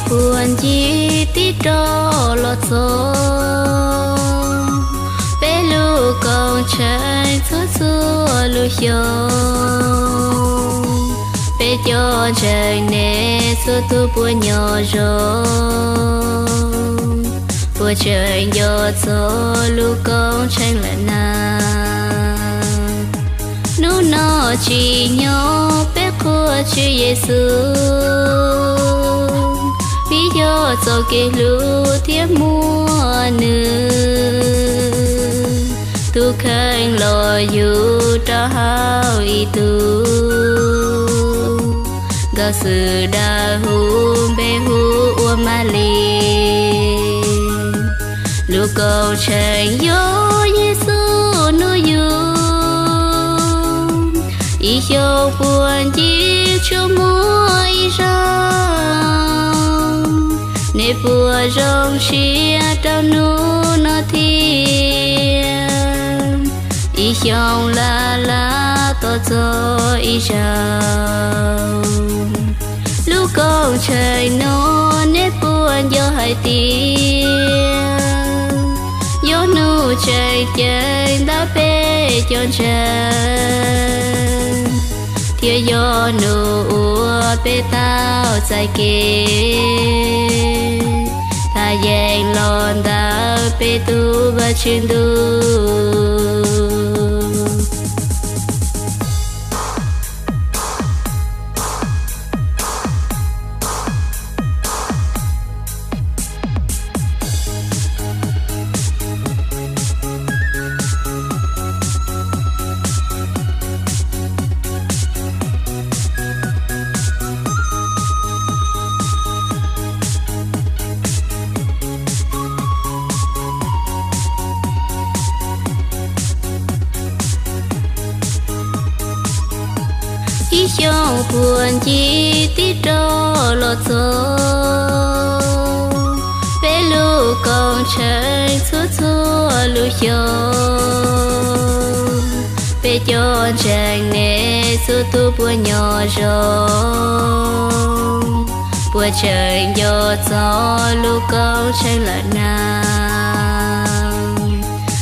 Puag ncig tib rov los txog peb lub koom tshee txhua txhua lub xyoo. Peb cov ntseeg nej txhua tus puas nyob zoo, puas tseem nco txog lub koom tshee lawm na? Hnub no tsim nyog peb qhuas Tswv Yexus, vim yog txoj kev hlub thiab muaj nws, tus kheej los yug rau hauv ib tug, nkauj xwb dawb huv npe hu ua Malis. Lub koom tshee yog Yexus nug yug, ib xyoos puag ncig tsuas muaj ib zaug. Nej puas zoo siab rau hnub no thiab? Ib xyoos laj laj tos txog ib zaug. Lub koom tshee no nej puas nco hais tias yog nus tseem ceeb ntawm peb cov ntseeg, thiab yog nus uas peb tau txais kev thaj yeeb los ntawm peb tus Vajtswv ntuj. Ib xyoos puag ncig tib rov los txog peb lub koom tshee txhua txhua lub xyoo. Peb cov ntseeg nej txhua tus puas nyob zoo, puas tseem nco txog lub koom tshee lawm na?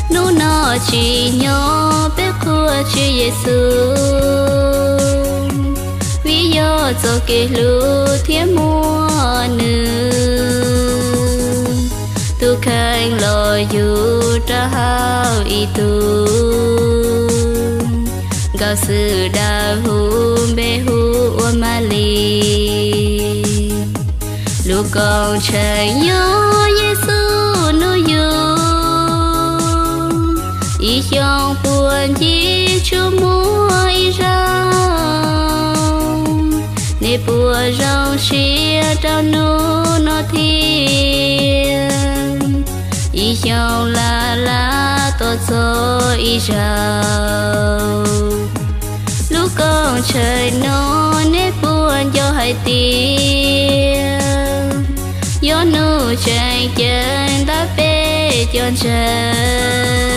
Hnub no tsim nyog peb qhuas Tswv Yexus, vim yog txoj kev hlub thiab muaj nws, tus kheej los yug rau hauv ib tug, nkauj xwb dawb huv npe hu ua Malis. Lub koom tshee yog Yexus nug yug, ib xyoos puag ncig tsuas muaj ib zaug. Nej puas zoo siab rau hnub no thiab? Ib xyoos laj laj tos txog ib zaug. Lub koom tshee no nej puas nco hais tias yog nus tseem ceeb ntawm peb cov ntseeg,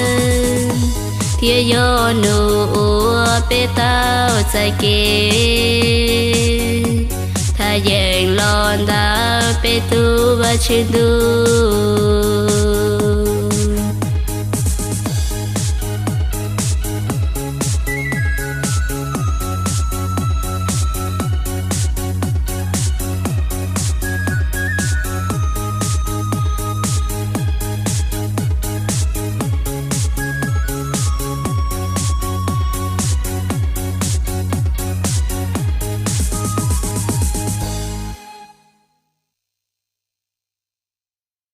thiab yog nus uas peb tau txais kev thaj yeeb los ntawm peb tus Vajtswv ntuj.